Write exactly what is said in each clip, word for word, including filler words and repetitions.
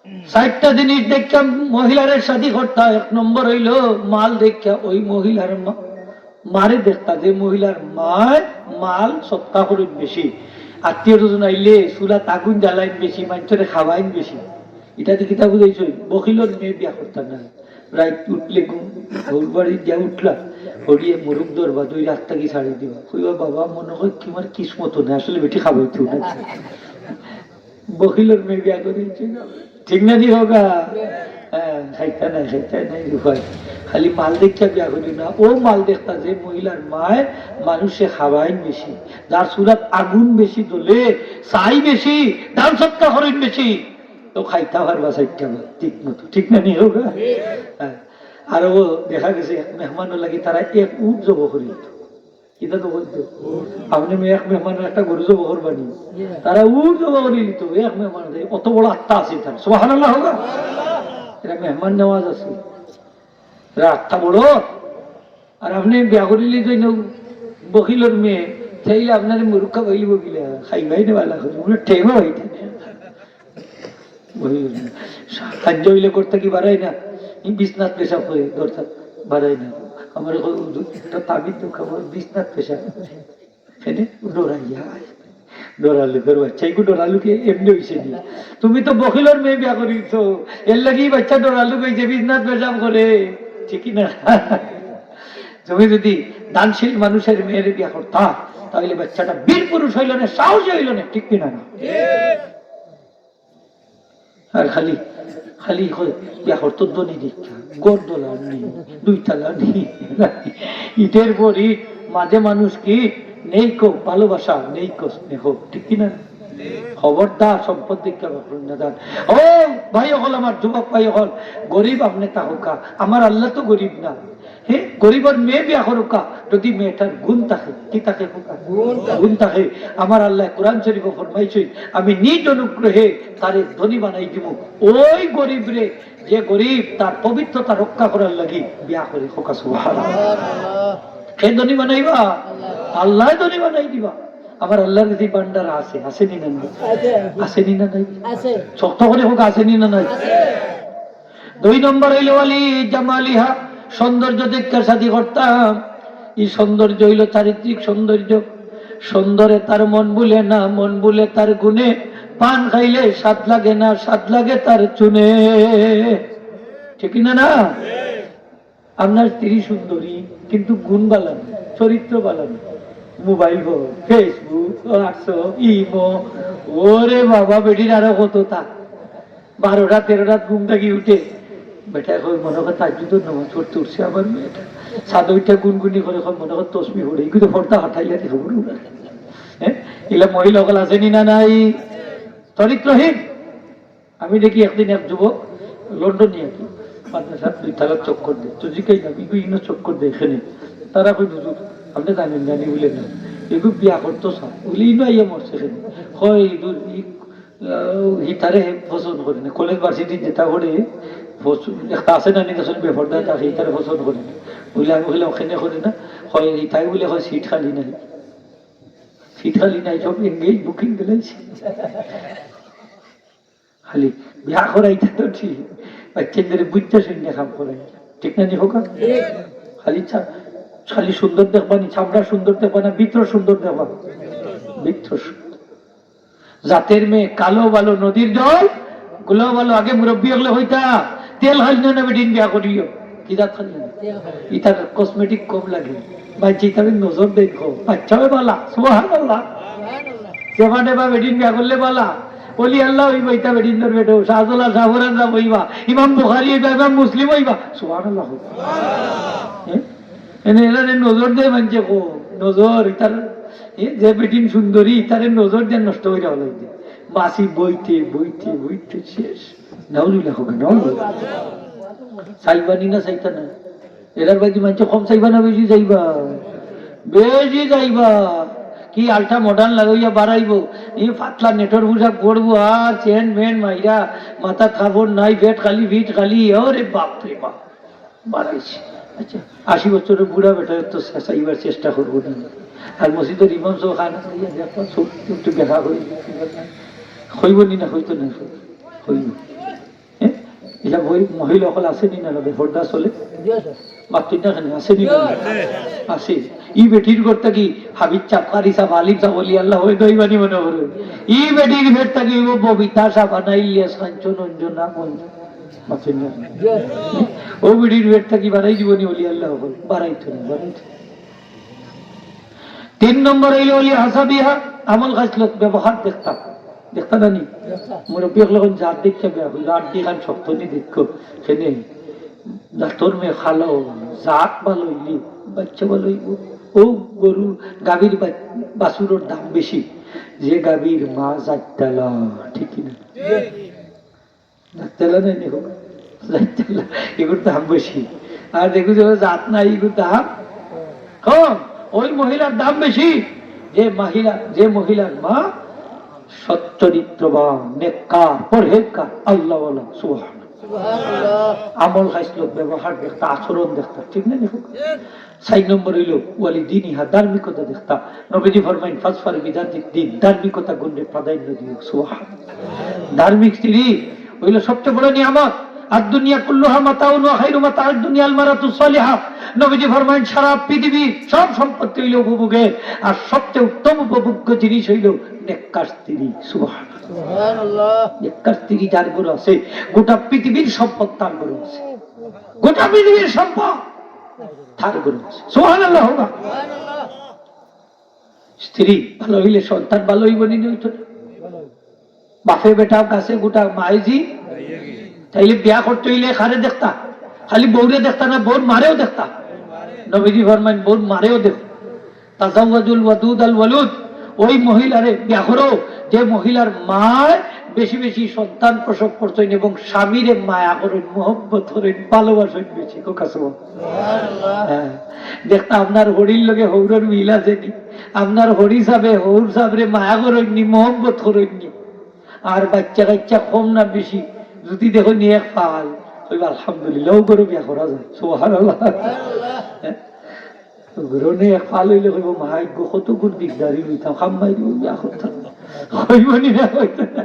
চাইরটা জিনিস দেখিয়া মহিলারে শাদি করতা। এক নম্বর অইলো মাল দেখিয়া, ওই মহিলার মা-, মারে দেখতা যে মহিলার মায় মাল সদকা করইন বেশি, আত্মীয় স্বজন আইলে চুলাত আগুন জ্বালাইন বেশি, মাইনষরে খাওয়াইন বেশি। ইটা দি কিতা বুঝাইছইন? বখিলর মেয়ে বিয়া করতা না। রাইত উঠলে ঘুম, হউর বাড়ি গিয়া উঠলা, হরিয়ে মুরুগ ধরবা, দুই রাত থাকি ছাড়ি দিবা। কইবা, "বাবা, মনো কয় তুমার কিসমত না, আসলে বেটি খাওয়াইতো না।" বখিলর মেয়ে বিয়া করি, ঠিক আছে? ঠিক না নি হোগা? হ্যাঁ, খাইতা নাই, খাইতা নাই, উপায়। খালি মাল দেখিয়া বিয়া করি না, ও মাল দেখতা যে মহিলার মায় মানুষে খাওয়াইন বেশি, যার চুলাত আগুন বেশি জ্বলে, ছাই বেশি, দান সদকা করইন বেশি, তো খাইতা পারবা চাইরটা ভাত ঠিক মতো, ঠিক না নি হোগা? হ্যাঁ। আর ও দেখা গেছে এক মেহমানর লাগি তারা এক উট জব করি দিত। কিতা তো বলতো? আপনে মে-, এক মেহমানর একটা গরু জব করবা নি, তারা উট জব করি দিত। এক মেহমান, অত বড় আত্মা আছে তার, সুবহানাল্লাহ হোগা। এরা মেহমান নওয়াজ আছে, এরা আত্মা বড়। আর আপনে বিয়া করিলে তো ইনো বখিলর মেয়ে, চাইলে আপনারে মুরুক্কা বইলি বকিলে, খাইবাই না বালা করে, বলে, "ঠেঙ্গো হইতে।" বখিলর মেয়ে। সাহায্য হইলে করতে কি বাড়াই না? এই বিছনাত পেশাব করে, করতে বাড়াই না। আমার এখন হুজুর, একটা তাবিজ তো খাবো, বিছনাত পেশাব। এনে ডরাইয়া আয়। ডরালু করে বাচ্চা, এগু ডরালু কে এমনি হইছে নি। তুমি তো বখিলর মেয়ে বিয়া করিছো, এর লাগি বাচ্চা ডরালু হইছে, বিছনাত পেশাব করে। ঠিক কি না? তুমি যদি দানশীল মানুষের মেয়েরে বিয়া করতা, তাহলে বাচ্চাটা বীর পুরুষ হইল না, সাহসী হইল না, ঠিক কি না? আর খালি, খালি কয়, বিয়া করতো ধনী দেখিয়া, ঘর দোলা নি, দুই তালা নি, ইটের পর ইট, মাঝে মানুষ কি, নেই কো ভালোবাসা, নেই কো স্নেহ, ঠিক কি না? খবরদার সম্পদ দেখিয়া বিয়া করইন না যান। ও ভাই অকল, আমার যুবক ভাই অকল, গরিব আপনে থাকউক্কা, আমার আল্লাহ তো গরিব না। হে, গরিবর মেয়ে বিয়া করউক্কা, যদি মেয়েটার গুণ থাকে, কি থাকে কউক্কা? গুণ থাকে। গুণ থাকে। আমার আল্লাহ কোরআন শরীফে ফরমাইছইন, "আমি নিজ অনুগ্রহে তারে ধনী বানাই দিমু।" ওই গরিবরে, যে গরিব, তার পবিত্রতা রক্ষা করার লাগি বিয়া করে, কউক্কা সুবহানাল্লাহ। কে ধনী বানাইবা? আল্লাহ ধনী বানাই দিবা। আমার আল্লাহর কাছে ভান্ডার আছে, আছে নি না নাই? আছে। আছে নি না নাই? আছে। শক্ত করে কউক্কা, আছে নি না নাই? আছে। দুই নম্বর অইলো ওয়ালি জামালিহা, সৌন্দর্য দেখিয়া শাদি করতাম। এই সৌন্দর্য অইলো চারিত্রিক সৌন্দর্য। সুন্দরে তার মন ভুলে না, মন ভুলে তার গুণে। পান খাইলে স্বাদ লাগে না, স্বাদ লাগে তার চুনে। ঠিক কি না, না? আপনার স্ত্রী সুন্দরী, কিন্তু গুণ বালা না, চরিত্র বালা না। মোবাইল হোক, Facebook, WhatsApp, ইমো, ওরে বাবা, বেটির আরো কততা। বারোটা তেরোটাত ঘুম থাকি উঠে, বেটায় কয়, "মনে হয় তাহাজ্জুদর নামাজ পড়তে উঠছে আমার মেয়েটা।" সাদে উঠে গুনগুনি করে কয়, "মনে হয় তসবি পড়ে, এগুলো পর্দা হটাইয়া দেখো।" হ্যাঁ, এগুলা মহিলা অকল আছে নি না নাই? চরিত্রহীন। আমি দেখি একদিন এক যুবক লন্ডনী আর কি, মাদ্রাসাত দুই তালাত চক্কর দেয়, তো জিজ্ঞাসা, "ইগু ইনো চক্কর দেয় কেনে?" তারা কয়, "হুজুর, আপনে জানইন না নি?" বলে, "না।" "এগু বিয়া করতো চায়।" বলে, "ইনো আইয়া মরছে কেনে?" কয়, "হুজুর, ই, আহ, হিতারে হে পছন্দ করে না, কলেজ ভার্সিটি যেটা করে, পছন্দ, একটা আছে না নি, আসলে বেপর্দা থাকে, হিতারে পছন্দ করে না।" বলে, আমি বললাম, "কেনে করে না?" কয়, "হিতাই বলে কয় সিট খালি নাই, সিট খালি নাই, সব এনগেজ বুকিং দিলাইছে।" খালি বিয়া করাইতা তো ঠিক, বাচ্চাইন্তরে বুঝা শুনিয়া কাম করাইতা। ঠিক না নি কউক্কা? খালি চা-, খালি সুন্দর দেখবা নি, চামড়া সুন্দর দেখবা না, ভিতর সুন্দর দেখবা? ভিতর সুন্দর। জাতের মেয়ে কালো ভালো নদীর জল, গুলো ভালো আগে মুরব্বি অকলে কইতা, তেল খাইল না বেটিন বিয়া করিও। কি জাত খালি? ইতার কসমেটিক কম লাগে। বাচ্চা ইতারে নজর দেয় কম। বাচ্চাও বালা, সুবহানাল্লাহ। সেবানে বা বেটিন বিয়া করলে বালা। ওলি আল্লাহ অইবা, ইতা বেটিন ধর বেটো। শাহজালাল শাহফরান সাহেব অইবা। ইমাম বুখারী অইবা, ইমাম মুসলিম অইবা। সুবহানাল্লাহ। হ্যাঁ? এনে এরারে নজর দেয় মানষে কম। নজর, ইতার, এ, যে বেটিন সুন্দরী, ইতারে নজর দিয়া নষ্ট করি হলাই দে। মাসি বইতে, বইতে, বইতে শেষ। নাউজুবিল্লাহ কউক্কা, নাউজুবিল্লাহ। চাইবা নি না চাইতা না? এরার বায়দি মানষে কম চাইবা না বেশি চাইবা? বেশি চাইবা। কি আল্ট্রা মডার্ন লাগাইয়া বাড়াইবো, ই পাতলা নেটর পোশাক পরবো আর চেন মেন মাইরা, মাথাত কাপড় নাই, পেট খালি, পিঠ খালি, ওরে বাপ রে বাপ, বাড়াইছে। আচ্ছা, আশি বছরের বুড়া বেটা তো চা-, চাইবার চেষ্টা করবো না। আর মসজিদের ইমাম সাহেব খানা খাইয়া দেখবা, সব একটু দেখা করে দিতে পারবে। কইবো নি না, কইতো না, কইবো। ইলা বই মহিলা অকল আছে নি না, না, বেপর্দা চলে? মাতইন না কেনে, আছে নি না? আছে। ই বেটির ঘর থাকি হাফিজ সাব, কারি সাব, আলিম সাব, অলি আল্লাহ অয় দইবানি মনে করে। ই বেটির পেট থাকি অইবো ববিতা সাব, আনাইলিয়া, সাঞ্চন, অঞ্জনা, মঞ্জু। মাতইন না কেনে? অউ বেটির পেট থাকি বাড়াই দিবো নি অলি আল্লাহ অকল? বাড়াইতো না, বাড়াইতো না। তিন নম্বর অইলো অলি হাসাবিহা, আমল খাসলত, ব্যবহার দেখতা। দেখতা না নি? মুরব্বি অকলে কইন, "জাত দেখিয়া বিয়া করলে, আড্ডি খান শক্ত নি দেখো।" কেনে? জাতর মেয়ে ভালা, জাত ভালা অইলে বাইচ্চা ভালা অইবো। অউ গরু, গাভীর বা-, বাছুরর দাম বেশি, যে গাভীর মা জাতআলা, ঠিক কি না? জাতআলা নায় নি, জাতআলা, ইগুর দাম বেশি। আর দেখো যে জাত নাই, ইগুর দাম কম। অউ মহিলার দাম বেশি, যে মহিলা, যে মহিলার মা সচ্চরিত্রবান, নেককার, পরহেজগার, আল্লাহওয়ালা। সুবহানাল্লাহ। আমল খাসলত, ব্যবহার দেখতা, আচরণ দেখতা, ঠিক না নি? চাইর নম্বর অইলো ওয়ালি দিনিহা, ধার্মিকতা দেখতা। নবীজি ফরমাইন, "ফাজফার বিজাতিদ দিন", ধার্মিকতা গুণরে প্রাধান্য দিও। সুবহানাল্লাহ। ধার্মিক স্ত্রী অইলো সবচেয়ে বড় নিয়ামত। "আদ দুনিয়া কুল্লুহা মাতাউন ওয়া খাইরু মাতা'আদ দুনিয়া আল মারাতুস সালিহা।" নবীজি ফরমাইন, "সারা পৃথিবীর সব সম্পত্তি অইলো উপভোগের, আর সবচেয়ে উত্তম উপভোগ্য জিনিস অইলো নেককার স্ত্রী।" সুবহানাল্লাহ। সুবহানাল্লাহ। নেককার স্ত্রী যার ঘরো আছে, গোটা পৃথিবীর সম্পদ তার ঘরো আছে। গোটা পৃথিবীর সম্পদ তার ঘরো আছে। সুবহানাল্লাহ। স্ত্রী ভালা অইলে সন্তান ভালা অইবো নি, অইতো না? বাপে বেটা গাছে গুটা, মায়ে ঝি। তাইলে বিয়া করতে অইলে কারে দেখতা? খালি বউরে দেখতা না, বউর মারেও দেখতা? নবীজি ফরমাইন, বউর মারেও দেখো। তাজাওয়াজুল ওয়াদুদ আল ওয়ালুদ, ওই মহিলারে বিয়া করো, যে মহিলার মায় বেশি বেশি সন্তান প্রসব করছইন এবং স্বামীরে মায়া করইন, মহব্বত করইন, ভালোবাসইন বেশি। কউক্কা সুবহানাল্লাহ। হ্যাঁ। দেখতা আপনার হড়ির লগে হউরর মিল আছে নি? আপনার হড়ি সাবে হউর সাবরে মায়া করইন নি, মহব্বত করইন নি? আর বাইচ্চা কাইচ্চা কম না বেশি, যুদি দেখইন নি এক ফাল, কইবা, "আলহামদুলিল্লাহ, অউ ঘরো বিয়া করা যায়।" সুবহানাল্লাহ। হ্যাঁ? ঘরো নি এক ফাল অইলে কইবো, "মাই গো, কত গুণ দিকদারি লইতাম, খাম্মাই দিব, বিয়া করতাম।" কইবো নি না, কইতো না?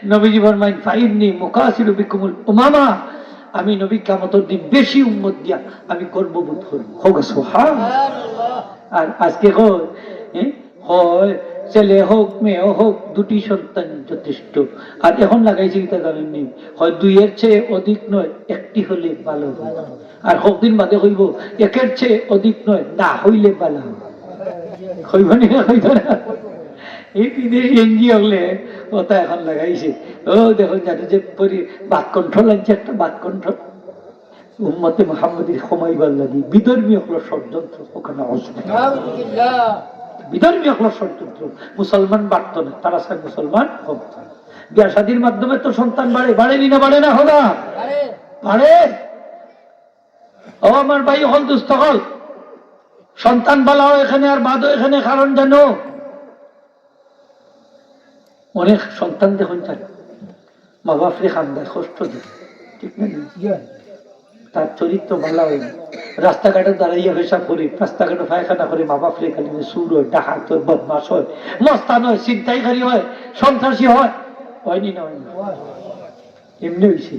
নবীজি ফরমাইন, "ফাইন্নি মুকাসিরু বিকুমুল উমামা।" আমি নবী কিয়ামতর দিন বেশি উম্মত দিয়া আমি গর্ববোধ করমু। কউক্কা সুবহানাল্লাহ। আর আজকে কয়, হ্যাঁ? কয়, ছেলে হউক, মেয়ে হউক, দুটি সন্তান যথেষ্ট। আর এখন লাগাইছে কিতা জানইন নি? কয়, "দুইয়ের চেয়ে অধিক নয়, একটি হলে ভালো হয়।" আর কতদিন বাদে কইবো, "একের চেয়ে অধিক নয়, না হইলে ভালো হয়।" কইবো নি না, কইতো না? এই বিদেশি এনজিও অকলে অতা এখন লাগাইছে। অউ দেখো, জানো যে পরি-, বার্থ কন্ট্রোল আনছে একটা, বার্থ কন্ট্রোল। উম্মতে মুহাম্মদীরে কমাইবার লাগি বিধর্মী অকলর ষড়যন্ত্র। কউক্কা নাউজুবিল্লাহ। নাউজুবিল্লাহ। বিধর্মী অকলর ষড়যন্ত্র। মুসলমান বাড়তো না, তারা চায় মুসলমান কমতো। বিয়া শাদীর মাধ্যমে তো সন্তান বাড়ে, বাড়ে নি না, বাড়ে না? কউক্কা বাড়ে। বাড়ে। ও আমার ভাই অকল, দুস্ত অকল, সন্তান ভালা অয় কেনে আর বাদ অয় কেনে, কারণ জানো? অনেক সন্তান দেখইন তার মা বাপরে কান্দায়, কষ্ট দেয়, ঠিক না নি? তার চরিত্র ভালা অয় না। রাস্তাঘাটো দাঁড়াইয়া পেশাব করে, রাস্তাঘাটো পায়খানা করে, মা বাপরে গালি দেয়, চুর অয়, ডাকাত অয়, বদমাশ অয়, মস্তান অয়, ছিনতাইকারী অয়, সন্ত্রাসী অয়। অয় নি না অয় না? এমনে অইছে।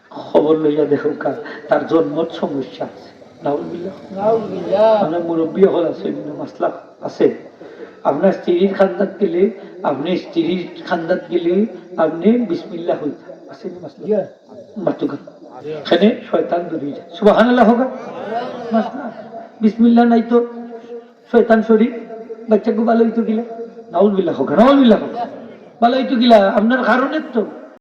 খবর লইয়া দেখউক্কা, তার জন্মত সমস্যা আছে। নাউজুবিল্লাহ। নাউজুবিল্লাহ। আপনার মুরব্বি অকল আছে, বিভিন্ন মাসলা আছে। আপনার স্ত্রীর কান্দাত গেলে, আপনে স্ত্রীর কান্দাত গেলে, আপনে বিসমিল্লাহ কইতা। আছে নি মাসলা? জি। মাতুক্কা। কেনে শয়তান দূরে যায়। সুবহানাল্লাহ কউক্কা। মাসলা। বিসমিল্লাহ নাই তো। শয়তান শরীর, বাইচ্চাগু ভালা অইতো কিলা? নাউজুবিল্লাহ কউক্কা, নাউজুবিল্লাহ কউক্কা। ভালা অইতো কিলা? আপনার কারণে তো।